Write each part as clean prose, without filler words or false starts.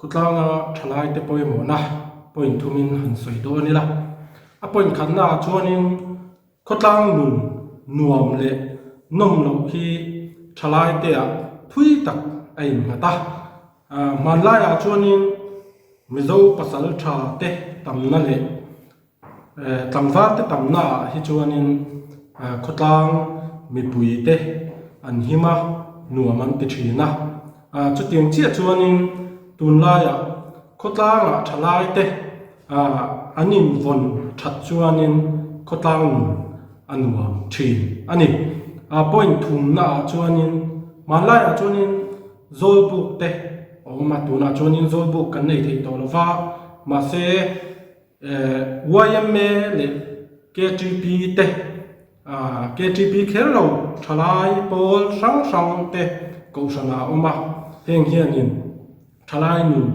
Khawtlanga thalaite pawimawhna point thumin han sawi dawn ila. A point khatnaah chuanin khawtlang nun nuam leh nawm loh hi thalaiteah phui tak a innghat a. Hmanlaiah chuanin Mizo pasal tha te tamna leh Tlangval te tamna ah hi chuanin khawtlang mipui te an him a, nuam an ti thin a. Chutiang chiah chuanin tunlaiah khawtlangah thalai te an invawn that chuanin khawtlang nun a nuam thin a ni. Point thumna ah chuanin hmanlaiah chuanin Zawlbuk te a awm a, tunah chuanin Zawlbuk kan nei thei tawh lo va, mahse Yma leh KTP te, KTP kher lo thalai pawl hrang hrang te kohhranah a awm a, heng hianin thalai nun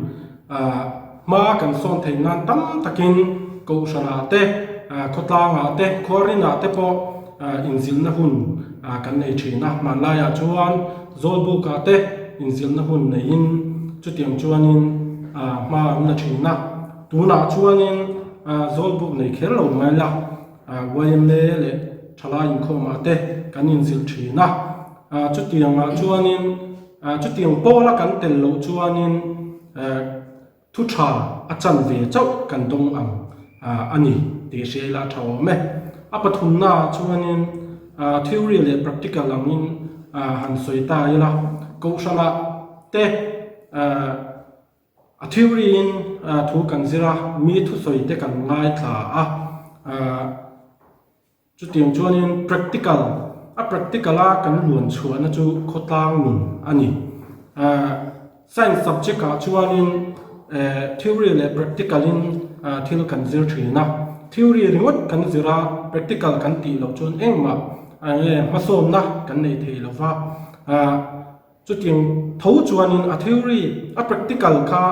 hma kan sawn theih nan tam takin kohhranah te, khawtlangah te, khuarinah te pawh inzilhna hun kan nei thin a, hmanlaiah chuan Zawlbukah te inzilhna hun neiin chutiang chuanin hma an la thin a. Tunah chuanin Zawlbuk nei kher lo mai la, yma leh thalai inkhawmah te kan inzilh thin a. Chutiangah chuanin chutiang pawla kan tel loh chuanin thu tha a chan ve chauh kan dawng ang a ni tih hria ila a tha awm e. A pathumnaah chuanin theory leh practical angin han sawi ta ila, Kohhranah te A theory in thu kan zir a, mi thusawi te kan ngaithla a, chutiang chuanin practical, a practical a kan luan chhuahna chu khawtlang nun a ni. Science subject ah chuanin theory leh practical in thil kan zir thin a, theory ringawt kan zir a, practical kan tih loh chuan engmah enge hmasawnna kan nei thei lo va. Chutiang tho chuanin a theory, a practical kha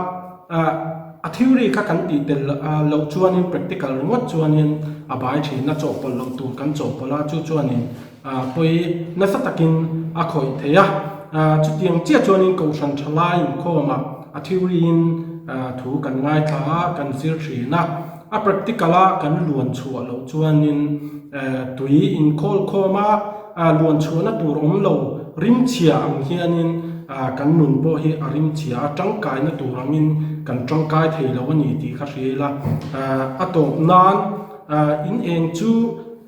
a theory kha kan tih tel loh chuanin practical ringawt chuanin a bai thin a, chawhpawlh loh tur kan chawhpawlh a, chu chuanin pawi nasa takin a khawih thei a. Chutiang chiah chuanin Kohhran thalai inkhawmah a theory in thu kan ngaithla a, kan zir thin a, a practical a kan luan chhuah loh chuanin tui inkhawl khawm a, Luan chhuahna tur awm lo rimchhia ang hianin kan nun pawh hi a rimchhia a, tangkaina tur angin kan tangkai thei lo a ni tih kha hria ila. A tawp nan in eng chu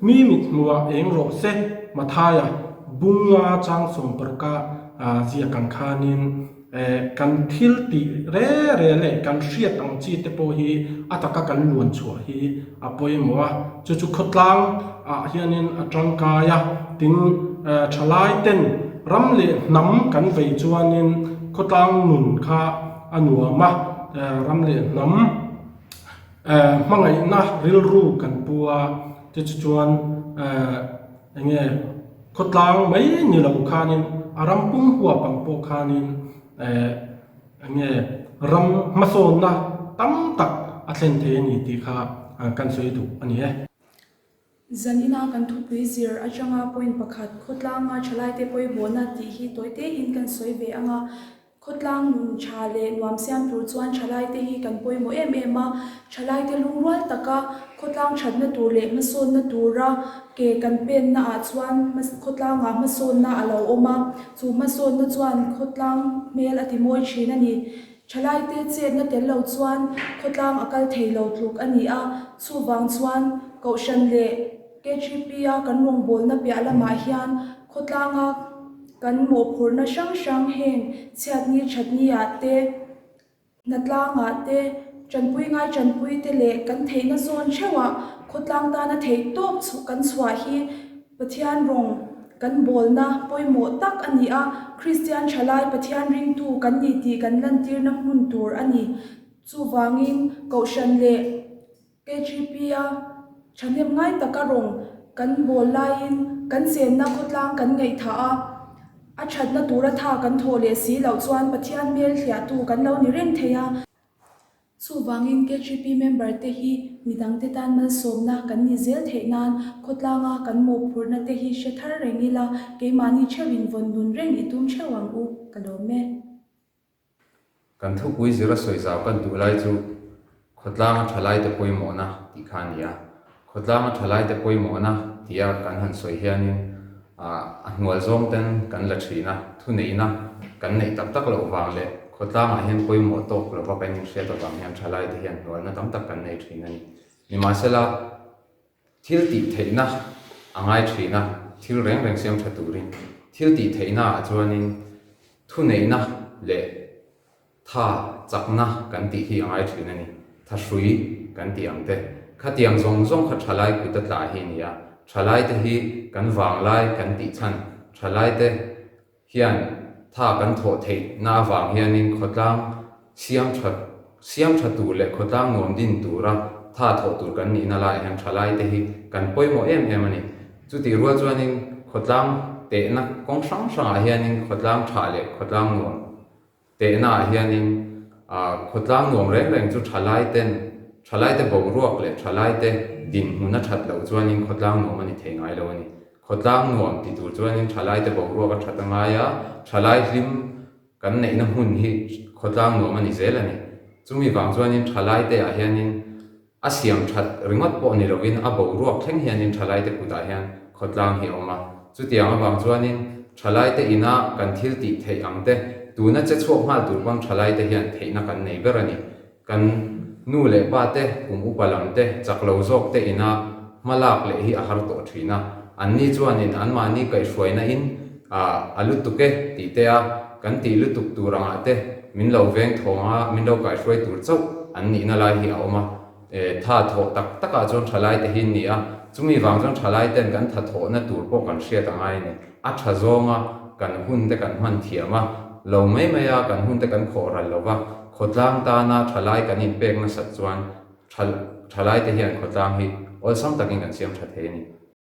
mi mit hmuhah eng rawh se, Mathaia bunga chang sawmparuk-a ziak ang khanin. Kan thil tih re re leh kan hriat ang chi te pawh hi a taka kan luan chhuah hi a pawimawh a, chu chu khawtlang ah hianin a tangkai a, tin thalai ten ram leh hnam kan vei chuanin khawtlang nun kha a nuam a, ram leh hnam hmangaihna rilru kan pu a, chu chu chuan eng nge. Khawtlang mai ni lo khanin a ram pum huap ang pawh khanin eh eng nge ram hmasawnna tam tak a thlen thei a ni tih kha kan sawi duh a ni e. Zanina kan thupui zir atanga point pakhat khawtlanga thalaite pawimawhna tih hi tawi tein kan sawi ve ang a. Khawtlang nun tha leh nuam siam tur chuan thalaite hi kan pawimawh em em a, thalaite lungrual taka khawtlang thatna tur leh hmasawnna tura ke kan penna ah chuan khawtlangah hmasawnna a lo awm a, chu hmasawnna chuan khawtlang hmel a ti mawi thin a ni. Thalaite chetna tel lo chuan khawtlang a kal thei lo tluk a ni a, chuvang chuan Kohhran leh KGP-a kan rawngbawlna piah lamah hian khawtlanga Kan mawhphurhna hrang hrang heng chhiatni thatni ah te, hnatlangah te, tanpui ngai tanpui te leh kan theihna zawn theuhah khawtlang tana theih tawp kan chhuah hi Pathian rawng kan bawlna pawimawh tak a ni a, Kristian thalai Pathian ringtu kan ni tih kan lantirna hmun tur a ni. Chuvangin Kohhran leh. KGP-a thahnem ngai taka rawng kan bawl laiin kan chenna khawtlang kan ngaihthah a, a thatna tura tha kan thawh leh si loh chuan Pathian hmel thliahtu kan lo ni reng thei a. Chuvangin KGP member te hi midangte tan malsawmna kan ni zel theih nan khawtlanga kan mawhphurhna te hi hre thar reng ila, keimahni theuhin vawn nun reng i tum theuh ang u, ka lawm e. Kan thupui zira sawi zau kan duh lai chu khawtlanga thalaite pawimawhna tih kha a ni a. Khawtlanga thalaite pawimawhna tia kan han sawi hianin a hnual zawng ten kan la thin a, thuneihna kan neih tak tak loh vang leh khawtlangah hian pawimawh tawk lova kan inhriat avang hian thalaite hian hnualna tam tak kan nei thin a ni. Nimahsela, Thil tih theihna a ngai thin a, thil reng reng siam tha turin. Thil tih theihna ah chuanin thuneihna leh tha chakna kan tih hi a ngai thin a ni. Tha hrui kan tih ang te. Khatiang zawng zawng kha thalai kut a tla hi a ni a. Thalai te hi kan vanglai kan tih chhan thalai te hian tha kan thawh theih na avang hianin khawtlang siam tha siam tha tur leh khawtlang nuam din tura tha thawh tur kan nihna laiah hian thalai te hi kan pawimawh em em a ni. Chutih rual chuanin khawtlang tehna kawng hrang hrangah hianin khawtlang tha leh khawtlang nuam Tehna ah hianin khawtlang nuam reng reng chu thalai ten, thalai te boruak leh thalai te dinhmun a that loh chuanin khawtlang nuam a ni thei ngai lo a ni. Khawtlang nuam ti tur chuanin thalai te boruak a that a ngai a, thalai hlim kan neihna hmun hi khawtlang nuam a ni zel a ni. Chumi vang chuanin thalai te ah hianin A siam that ringawt pawh ni lovin a boruak thleng hianin thalaite kutah hian khawtlang hi a awm a. Chutiang avang chuanin thalaite ina kan thil tih theih ang te, tuna che chhuak nghal tur pawn thalaite hian theihna kan nei ber a ni. Kan nu leh pa te, kum upa lam te, chak lo zawk te ina hma lak leh hi a har tawh thin a. Anni chuanin anmahni kaihhruaina in a lutuk e tih te a kan tih lutuk tur angah te min lo veng thawng a, min lo kaihhruai tur chauh an nihna lai hi a awm a. Tha thawh tak takah chuan thalai te hi an ni a, chumi vang chuan thalai ten kan tha thawhna tur pawh kan hriat a ngai a ni. A tha zawnga kan hun te kan hman thiam a, lo mai mai a kan hun te kan khawh ral lo va, khawtlang tana thalai kan inpek nasat chuan thalai te hian khawtlang hi awlsam takin kan siam tha thei a ni.